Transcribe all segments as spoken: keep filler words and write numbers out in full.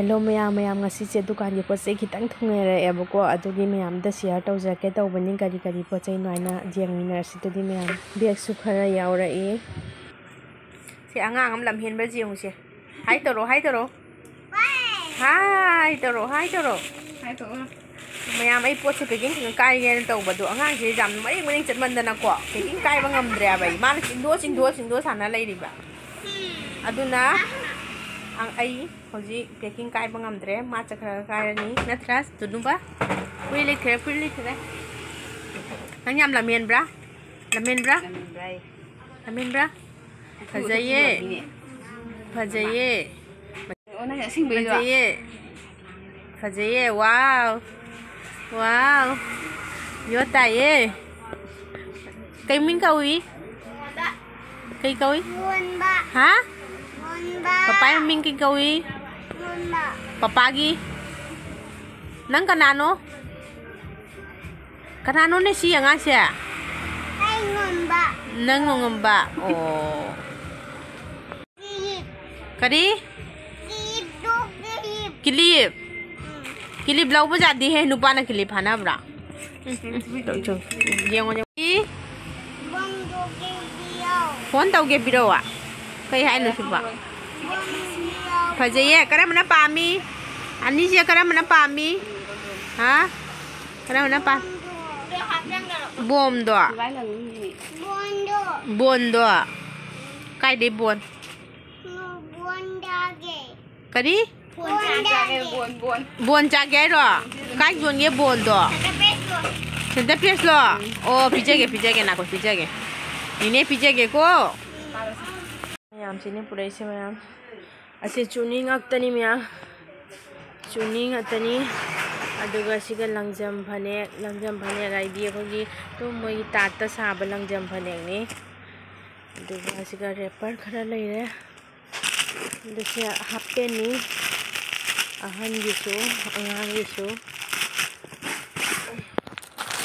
Hello ꯃꯌꯥꯝ, ꯃꯌꯥꯝ ꯉꯁꯤꯁꯦ ꯗꯨꯀꯥꯟꯒꯤ ꯄꯣꯠ ꯆꯩ ꯈꯤꯇꯪ ꯊꯨꯡꯉꯔꯛꯑꯦꯕꯀꯣ, ꯑꯗꯨꯒꯤ ꯃꯌꯥꯝꯗ ꯁꯤꯌꯔ ꯇꯧꯖꯔꯛꯀꯦ ꯇꯧꯕꯅꯤ꯫ ꯀꯔꯤ ꯀꯔꯤ ꯄꯣꯠ ꯆꯩꯅꯣ ꯍꯥꯏꯅ ꯌꯦꯡꯃꯤꯟꯅꯔꯁꯤ꯫ ꯑꯗꯨꯗꯤ ꯃꯌꯥꯝ, ꯕꯦꯒꯁꯨ ꯈꯔ ꯌꯥꯎꯔꯛꯏ꯫ ꯁꯤ ꯑꯉꯥꯡ ꯑꯃ ꯂꯝ ꯍꯦꯟꯕ꯭ꯔꯥ ꯌꯦꯡꯉꯨꯁꯦ꯫ ꯍꯥꯏ ꯇꯧꯔꯣ, ꯍꯥꯏ ꯇꯧꯔꯣ꯫ ꯍꯥꯏ ꯇꯧꯔꯣ, ꯍꯥꯏ ꯇꯧꯔꯣ꯫ ꯍꯥꯏ ꯇꯧꯔꯣ꯫ ꯃꯌꯥꯝ, ꯑꯩ ꯄꯣꯠꯁꯦ ꯄꯦꯀꯤꯡ ꯈꯤꯇꯪ ꯀꯥꯏꯒꯦꯅ ꯇꯧꯕꯗꯣ, ꯑꯉꯥꯡꯁꯦ ꯌꯥꯝ ꯃꯔꯦꯡ ꯃꯔꯦꯡ ꯆꯠꯃꯟꯗꯅꯀꯣ, ꯄꯦꯀꯤꯡ ꯀꯥꯏꯕ ꯉꯝꯗ꯭ꯔꯦꯕ ꯑꯩ꯫ ꯃꯥꯅ ꯆꯤꯡꯗꯣ, ꯆꯤꯡꯗꯣ, ꯆꯤꯡꯗꯣ ꯁꯥꯟꯅ ꯂꯩꯔꯤꯕ꯫ ꯑꯗꯨꯅ ꯑ-, ꯑꯩ ꯍꯧꯖꯤꯛ ꯄꯦꯀꯤꯡ ꯀꯥꯏꯕ ꯉꯝꯗ꯭ꯔꯦ, ꯃꯥ ꯆꯠꯈ꯭ꯔꯒ ꯀꯥꯏꯔꯅꯤ꯫ ꯅꯠꯇ꯭ꯔꯥ, ꯇꯨꯅꯨꯕ? ꯐꯨꯔꯤꯠ ꯂꯤꯠꯈ꯭ꯔꯦ, ꯐꯨꯔꯤꯠ ꯂꯤꯠꯈ꯭ꯔꯦ꯫ ꯅꯪ ꯌꯥꯝ ꯂꯝꯍꯦꯟꯕ꯭ꯔꯥ? ꯂꯝꯍꯦꯟꯕ꯭ꯔꯥ? ꯂꯝꯍꯦꯟꯕ꯭ꯔꯥ ꯑꯩ? ꯂꯝꯍꯦꯟꯕ꯭ꯔꯥ? ꯐꯖꯩꯌꯦ꯫ ꯐꯖꯩꯌꯦ꯫ ꯑꯣ, ꯅꯪ ꯑꯁꯦꯡꯕꯩꯗꯣ? ꯐꯖꯩꯌꯦ꯫ ꯐꯖꯩꯌꯦ꯫ ꯋꯥꯎ꯫ ꯋꯥꯎ꯫ ꯌꯣꯠ ꯇꯥꯏꯌꯦ꯫ ꯀꯩ ꯃꯤꯡ ꯀꯧꯏ? ꯀꯩ ꯀꯧꯏ? ꯃꯣꯟꯕ꯫ ꯍꯥ? ꯃꯣꯟꯕ꯫ ꯄꯄꯥꯏ ꯃꯃꯤꯡ ꯀꯩ ꯀꯧꯏ? ꯃꯣꯟꯕ꯫ ꯄꯄꯥꯒꯤ? ꯅꯪ ꯀꯅꯥꯅꯣ? ꯀꯅꯥꯅꯣꯅꯦ ꯁꯤ ꯑꯉꯥꯡꯁꯦ? ꯑꯩ ꯉꯝꯕ꯫ ꯅꯪ ꯉꯝꯕ? ꯑꯣ꯫ ꯀꯔꯤ? ꯀꯤꯂꯤꯞ꯫ ꯀꯤꯂꯤꯞ ꯂꯧꯕ ꯌꯥꯗꯦꯍꯦ, ꯅꯨꯄꯥꯅ ꯀꯤꯂꯤꯞ ꯐꯥꯅꯕ꯭ꯔꯥ? ꯌꯦꯡꯉꯣ, ꯌꯦꯡꯉꯣ꯫ ꯐꯣꯟ ꯇꯧꯒꯦ ꯄꯤꯔꯛꯑꯣ꯫ ꯀꯩ ꯍꯥꯏꯅꯣ ꯁꯤꯕꯣ? ꯐꯖꯩꯌꯦ꯫ ꯀꯔꯝꯕꯅ ꯄꯥꯝꯃꯤ? ꯑꯅꯤꯁꯦ ꯀꯔꯝꯕꯅ ꯄꯥꯝꯃꯤ? ꯍꯥ? ꯀꯔꯝꯕꯅ ꯄꯥꯝ-, ꯕꯣꯝꯗꯣ? ꯕꯣꯟꯗꯣ꯫ ꯀꯥꯏꯗꯩ ꯕꯣꯟ? ꯕꯣꯟ ꯆꯥꯒꯦ꯫ ꯀꯔꯤ? ꯕꯣꯟ ꯆꯥꯒꯦ꯫ ꯕꯣꯟ, ꯕꯣꯟ꯫ ꯕꯣꯟ ꯆꯥꯒꯦ ꯍꯥꯏꯔꯣ? ꯀꯥꯏ ꯌꯣꯟꯒꯦ ꯕꯣꯟꯗꯣ? ꯁꯦꯟꯇꯔ ꯐ꯭ꯔꯦꯁꯇꯣ꯫ ꯁꯦꯟꯇꯔ ꯐ꯭ꯔꯦꯁꯂꯣ? ꯑꯣ, ꯄꯤꯖꯒꯦ, ꯄꯤꯖꯒꯦ, ꯅꯥꯈꯣ, ꯄꯤꯖꯒꯦ꯫ ꯅꯦꯅꯦ, ꯄꯤꯖꯒꯦꯀꯣ꯫ ꯃꯌꯥꯝꯁꯤꯅꯦ ꯄꯨꯔꯛꯏꯁꯦ ꯃꯌꯥꯝ꯫ ꯑꯁꯤ ꯆꯨꯅꯤ ꯉꯥꯛꯇꯅꯤ ꯃꯌꯥꯝ꯫ ꯆꯨꯅꯤ ꯉꯥꯛꯇꯅꯤ꯫ ꯑꯗꯨꯒ ꯁꯤꯒ ꯂꯪꯖꯝ ꯐꯅꯦꯛ, ꯂꯪꯖꯝ ꯐꯅꯦꯛ ꯍꯥꯏꯗꯤ ꯑꯩꯈꯣꯏꯒꯤ ꯑꯗꯨꯝ ꯃꯣꯏꯒꯤ ꯇꯥꯠꯇ ꯁꯥꯕ ꯂꯪꯖꯝ ꯐꯅꯦꯛꯅꯤ꯫ ꯑꯗꯨꯒ ꯁꯤꯒ ꯔꯦꯄꯔ ꯈꯔ ꯂꯩꯔꯦ꯫ ꯑꯗꯨ ꯁꯤ ꯍꯥꯞ ꯄꯦꯟꯅꯤ, ꯑꯍꯟꯒꯤꯁꯨ ꯑꯉꯥꯡꯒꯤꯁꯨ꯫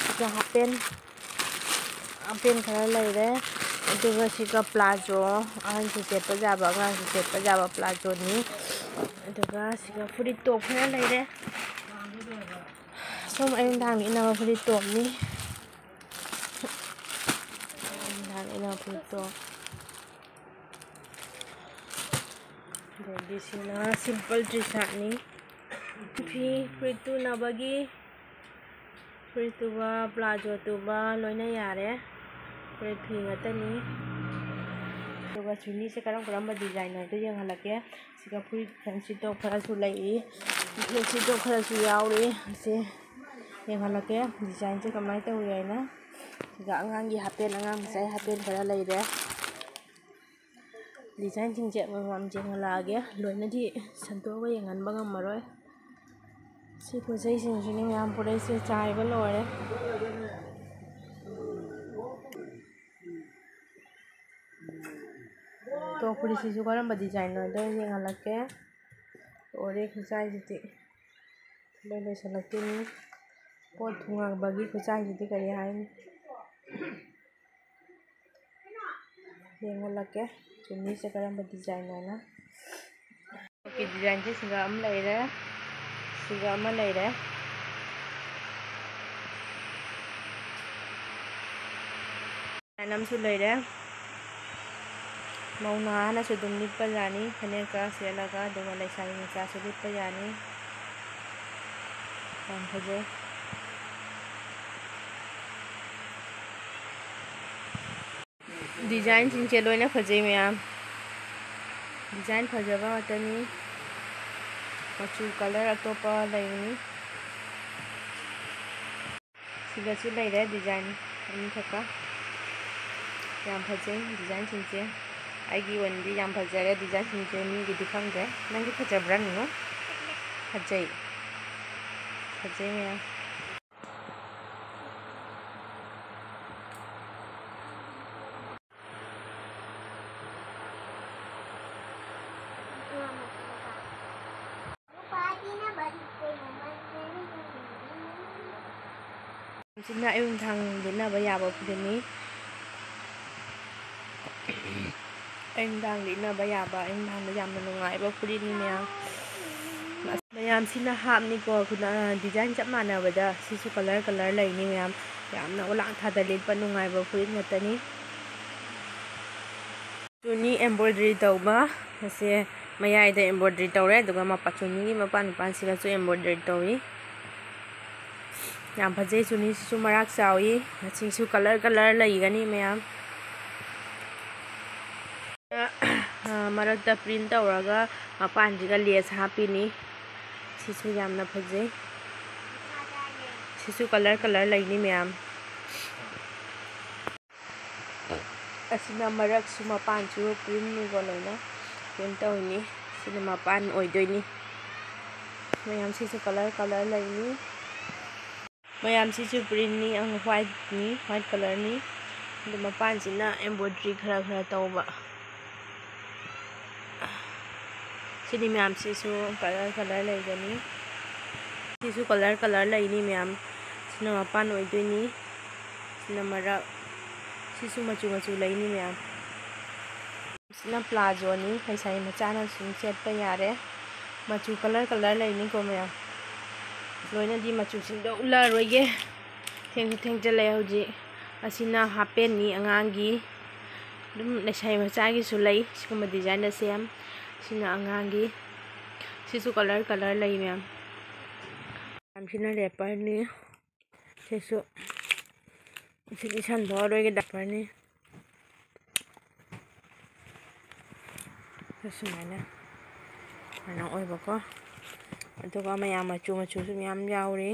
ꯁꯤꯒ ꯍꯥꯞ ꯄꯦꯟ, ꯍꯥꯞ ꯄꯦꯟ ꯈꯔ ꯂꯩꯔꯦ꯫ ꯑꯗꯨꯒ ꯁꯤꯒ ꯄ꯭ꯂꯥꯖꯣ, ꯑꯍꯟꯁꯨ ꯁꯦꯠꯄ ꯌꯥꯕ, ꯑꯉꯥꯡꯁꯨ ꯁꯦꯠꯄ ꯌꯥꯕ ꯄ꯭ꯂꯥꯖꯣꯅꯤ꯫ ꯑꯗꯨꯒ ꯁꯤꯒ ꯐꯨꯔꯤꯠ ꯇꯣꯞ ꯈꯔ ꯂꯩꯔꯦ꯫ ꯁꯨꯝ ꯑꯌꯨꯛ ꯅꯨꯡꯗꯥꯡ ꯂꯤꯠꯅꯕ ꯐꯨꯔꯤꯠ ꯇꯣꯞꯅꯤ꯫ ꯑꯌꯨꯛ ꯅꯨꯡꯗꯥꯡ ꯂꯤꯠꯅꯕ ꯐꯨꯔꯤꯠ ꯇꯣꯞ꯫ ꯑꯗꯒꯤ ꯁꯤꯅ simple T-shirtꯅꯤ꯫ ꯐꯤ ꯐꯨꯔꯤꯠ ꯇꯨꯅꯕꯒꯤ ꯐꯨꯔꯤꯠ ꯇꯨꯕ, ꯄ꯭ꯂꯥꯖꯣ ꯇꯨꯕ ꯂꯣꯏꯅ ꯌꯥꯔꯦ꯫ ꯐꯨꯔꯤꯠ ꯐꯤ ꯉꯥꯛꯇꯅꯤ꯫ ꯑꯗꯨꯒ ꯆꯨꯅꯤꯁꯦ ꯀꯔꯝ ꯀꯔꯝꯕ designꯗꯣ ꯌꯦꯡꯍꯜꯂꯛꯀꯦ꯫ ꯁꯤꯒ ꯐꯨꯔꯤꯠ fancy top ꯈꯔꯁꯨ ꯂꯩꯔꯤ꯫ Fancy top ꯈꯔꯁꯨ ꯌꯥꯎꯔꯤ꯫ ꯑꯁꯤ ꯌꯦꯡꯍꯜꯂꯛꯀꯦ designꯁꯦ ꯀꯃꯥꯏꯅ ꯇꯧꯏ ꯍꯥꯏꯅ꯫ ꯁꯤꯒ ꯑꯉꯥꯡꯒꯤ half pant, ꯑꯉꯥꯡ ꯃꯆꯥꯒꯤ half pant ꯈꯔ ꯂꯩꯔꯦ꯫ Designꯁꯤꯡꯁꯦ ꯑꯃꯃꯝ ꯌꯦꯡꯍꯜꯂꯛꯑꯒꯦ꯫ ꯂꯣꯏꯅꯗꯤ ꯁꯟꯗꯣꯛꯑꯒ ꯌꯦꯡꯍꯟꯕ ꯉꯝꯃꯔꯣꯏ꯫ ꯁꯤ ꯄꯣꯠ ꯆꯩꯁꯤꯡꯁꯤꯅꯤ ꯃꯌꯥꯝ ꯄꯨꯔꯛꯏꯁꯦ꯫ ꯆꯥꯏꯕ ꯂꯣꯏꯔꯦ꯫ ꯇꯣꯞ ꯐꯨꯔꯤꯠꯁꯤꯁꯨ ꯀꯔꯝꯕ designꯅꯣꯗꯣ ꯌꯦꯡꯍꯜꯂꯛꯀꯦ꯫ ꯂꯣꯏꯔꯦ ꯈꯨꯠꯆꯥꯏꯁꯤꯗꯤ꯫ ꯂꯣꯏ ꯂꯣꯏꯁꯤꯜꯂꯛꯇꯣꯏꯅꯤ꯫ ꯄꯣꯠ ꯊꯨꯡꯉꯕꯒꯤ ꯈꯨꯠꯆꯥꯏꯁꯤꯗꯤ ꯀꯔꯤ ꯍꯥꯏꯅꯤ? ꯌꯦꯡꯍꯜꯂꯛꯀꯦ ꯆꯨꯅꯤꯁꯦ ꯀꯔꯝꯕ designꯅꯣꯅ꯫ ꯐꯨꯔꯤꯠꯀꯤ designꯁꯦ ꯁꯤꯒ ꯑꯃ ꯂꯩꯔꯦ, ꯁꯤꯒ ꯑꯃ ꯂꯩꯔꯦ꯫ Design ꯑꯃꯁꯨ ꯂꯩꯔꯦ꯫ ꯃꯧ ꯅꯍꯥꯅꯁꯨ ꯑꯗꯨꯝ ꯂꯤꯠꯄ ꯌꯥꯅꯤ, ꯐꯅꯦꯛꯀ ꯁꯦꯠꯂꯒ, ꯑꯗꯨꯒ ꯂꯩꯁꯥꯕꯤ ꯃꯆꯥꯁꯨ ꯂꯤꯠꯄ ꯌꯥꯅꯤ꯫ ꯌꯥꯝ ꯐꯖꯩ꯫ Designꯁꯤꯡꯁꯦ ꯂꯣꯏꯅ ꯐꯖꯩ ꯃꯌꯥꯝ꯫ Design ꯐꯖꯕ ꯉꯥꯛꯇꯅꯤ꯫ ꯃꯆꯨ colour ꯑꯇꯣꯞꯄ ꯂꯩꯕꯅꯤ꯫ ꯁꯤꯗꯁꯨ ꯂꯩꯔꯦ design ꯑꯅꯤꯈꯛꯀ꯫ ꯌꯥꯝ ꯐꯖꯩ designꯁꯤꯡꯁꯦ꯫ ꯑꯩꯒꯤ ꯑꯣꯏꯅꯗꯤ ꯌꯥꯝ ꯐꯖꯔꯦ designꯁꯤꯡꯁꯦ, ꯃꯤꯒꯤꯗꯤ ꯈꯪꯗ꯭ꯔꯦ꯫ ꯅꯪꯒꯤ ꯐꯖꯕ꯭ꯔꯥ ꯅꯨꯅꯨ? ꯐꯖꯩ꯫ ꯐꯖꯩ ꯃꯌꯥꯝ꯫ ꯁꯤꯅ ꯑꯌꯨꯛ ꯅꯨꯡꯗꯥꯡ ꯂꯤꯠꯅꯕ ꯌꯥꯕ ꯐꯨꯔꯤꯠꯅꯤ꯫ ꯑꯌꯨꯛ ꯅꯨꯡꯗꯥꯡ ꯂꯤꯠꯅꯕ ꯌꯥꯕ, ꯑꯌꯨꯛ ꯅꯨꯡꯗꯥꯡꯗ ꯌꯥꯝꯅ ꯅꯨꯡꯉꯥꯏꯕ ꯐꯨꯔꯤꯠꯅꯤ ꯃꯌꯥꯝ꯫ ꯃꯌꯥꯝꯁꯤꯅ ꯍꯥꯞꯅꯤꯀꯣ, ꯈꯨꯗ-, design ꯆꯞ ꯃꯥꯟꯅꯕꯗ꯫ ꯁꯤꯁꯨ color color ꯂꯩꯅꯤ ꯃꯌꯥꯝ, ꯌꯥꯝꯅ ꯑꯣꯂꯥꯡ ꯊꯥꯗ ꯂꯤꯠꯄ ꯅꯨꯡꯉꯥꯏꯕ ꯐꯨꯔꯤꯠ ꯉꯥꯛꯇꯅꯤ꯫ ꯆꯨꯅꯤ embroidery ꯇꯧꯕ ꯑꯁꯦ ꯃꯌꯥꯏꯗ embroidery ꯇꯧꯔꯦ, ꯑꯗꯨꯒ ꯃꯄꯥ-, ꯆꯨꯅꯤꯒꯤ ꯃꯄꯥꯟ ꯃꯄꯥꯟꯁꯤꯒꯁꯨ embroidery ꯇꯧꯏ꯫ ꯌꯥꯝ ꯐꯖꯩ꯫ ꯆꯨꯅꯤꯁꯤꯁꯨ ꯃꯔꯥꯛ ꯆꯥꯎꯏ꯫ ꯃꯁꯤꯁꯨ color color ꯂꯩꯒꯅꯤ ꯃꯌꯥꯝ꯫ ꯑ, ꯃꯔꯛꯇ print ꯇꯧꯔꯒ ꯃꯄꯥꯟꯁꯤꯒ lace ꯍꯥꯞꯄꯤꯅꯤ꯫ ꯁꯤꯁꯨ ꯌꯥꯝꯅ ꯐꯖꯩ꯫ ꯁꯤꯁꯨ color color ꯂꯩꯅꯤ ꯃꯌꯥꯝ꯫ ꯑꯁꯤꯅ ꯃꯔꯛꯁꯨ ꯃꯄꯥꯟꯁꯨ printꯅꯤꯀꯣ, ꯂꯣꯏꯅ print ꯇꯧꯔꯤꯅꯤ꯫ ꯁꯤꯅ ꯃꯄꯥꯟ ꯑꯣꯏꯗꯣꯏꯅꯤ꯫ ꯃꯌꯥꯝꯁꯤꯁꯨ color color ꯂꯩꯅꯤ꯫ ꯃꯌꯥꯝꯁꯤꯁꯨ printꯅꯤ, ꯑꯪ, whiteꯅꯤ, white colorꯅꯤ꯫ ꯑꯗꯨ ꯃꯄꯥꯟꯁꯤꯅ embroidery ꯈꯔ ꯈꯔ ꯇꯧꯕ꯫ ꯁꯤꯅꯤ ꯃꯌꯥꯝꯁꯤꯁꯨ color color ꯂꯩꯒꯅꯤ꯫ ꯁꯤꯁꯨ color color ꯂꯩꯅꯤ ꯃꯌꯥꯝ꯫ ꯁꯤꯅ ꯃꯄꯥꯟ ꯑꯣꯏꯗꯣꯏꯅꯤ꯫ ꯁꯤꯅ ꯃꯔꯛ꯫ ꯁꯤꯁꯨ ꯃꯆꯨ ꯃꯆꯨ ꯂꯩꯅꯤ ꯃꯌꯥꯝ꯫ ꯁꯤꯅ plazzoꯅꯤ, ꯂꯩꯁꯥꯕꯤ ꯃꯆꯥꯅ ꯁꯨꯝ ꯁꯦꯠꯄ ꯌꯥꯔꯦ꯫ ꯃꯆꯨ color color ꯂꯩꯅꯤꯀꯣ ꯃꯌꯥꯝ꯫ ꯂꯣꯏꯅꯗꯤ ꯃꯆꯨꯁꯤꯡꯗꯣ ꯎꯠꯂꯛꯑꯔꯣꯏꯒꯦ, ꯊꯦꯡꯁꯨ ꯊꯦꯡꯖꯜꯂꯛꯑꯦ ꯍꯧꯖꯤꯛ꯫ ꯑꯁꯤꯅ half pantꯅꯤ ꯑꯉꯥꯡꯒꯤ, ꯑꯗꯨꯝ ꯂꯩꯁꯥꯕꯤ ꯃꯆꯥꯒꯤꯁꯨ ꯂꯩ ꯁꯤꯒꯨꯝꯕ designꯗ ꯁꯦꯝ꯫ ꯁꯤꯅ ꯑꯉꯥꯡꯒꯤ, ꯁꯤꯁꯨ color color ꯂꯩ ꯃꯌꯥꯝ꯫ ꯃꯌꯥꯝꯁꯤꯅ wrapperꯅꯤ꯫ ꯁꯤꯁꯨ ꯁꯤꯗꯤ ꯁꯟꯐ꯭ꯂꯥꯋꯔ ꯑꯣꯏꯒꯦ diaperꯅꯤ꯫ ꯁꯨꯃꯥꯏꯅ, ꯁꯨꯃꯥꯏꯅ ꯑꯣꯏꯕꯀꯣ꯫ ꯑꯗꯨꯒ ꯃꯌꯥꯝ ꯃꯆꯨ ꯃꯆꯨꯁꯨ ꯃꯌꯥꯝ ꯌꯥꯎꯔꯤ꯫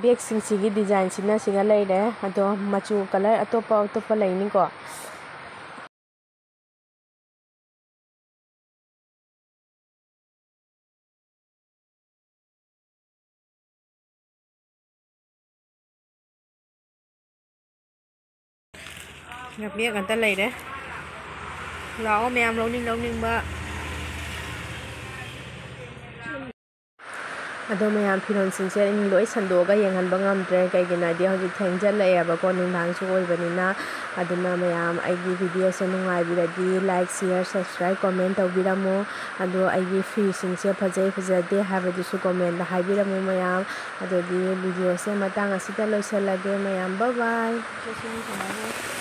Bagꯁꯤꯡꯁꯤꯒꯤ designꯁꯤꯅ ꯁꯤꯒ ꯂꯩꯔꯦ꯫ ꯑꯗꯣ ꯃꯆꯨ color ꯑꯇꯣꯞꯄ ꯑꯇꯣꯞꯄ ꯂꯩꯅꯤꯀꯣ꯫ Bag ꯉꯥꯛꯇ ꯂꯩꯔꯦ꯫ ꯂꯥꯛꯑꯣ ꯃꯌꯥꯝ, ꯂꯧꯅꯤꯡ ꯂꯧꯅꯤꯡꯕ꯫ ꯑꯗꯣ ꯃꯌꯥꯝ, ꯐꯤꯔꯣꯜꯁꯤꯡꯁꯦ ꯑꯩꯅ ꯂꯣꯏ ꯁꯟꯗꯣꯛꯑꯒ ꯌꯦꯡꯍꯟꯕ ꯉꯝꯗ꯭ꯔꯦ, ꯀꯩꯒꯤꯅꯣ ꯍꯥꯏꯗꯤ ꯍꯧꯖꯤꯛ ꯊꯦꯡꯖꯜꯂꯛꯑꯦꯕꯀꯣ, ꯅꯨꯡꯗꯥꯡꯁꯨ ꯑꯣꯏꯕꯅꯤꯅ꯫ ꯑꯗꯨꯅ ꯃꯌꯥꯝ, ꯑꯩꯒꯤ video ꯁꯦ ꯅꯨꯡꯉꯥꯏꯕꯤꯔꯗꯤ like, share, subscribe, comment ꯇꯧꯕꯤꯔꯝꯃꯣ꯫ ꯑꯗꯣ ꯑꯩꯒꯤ ꯐꯤꯁꯤꯡꯁꯦ ꯐꯖꯩ ꯐꯖꯗꯦ ꯍꯥꯏꯕꯗꯨꯁꯨ comment ꯇ ꯍꯥꯏꯕꯤꯔꯝꯃꯣ ꯃꯌꯥꯝ꯫ ꯑꯗꯨꯗꯤ video ꯁꯦ ꯃꯇꯥꯡ ꯑꯁꯤꯗ ꯂꯣꯏꯁꯜꯂꯒꯦ ꯃꯌꯥꯝ, bye bye꯫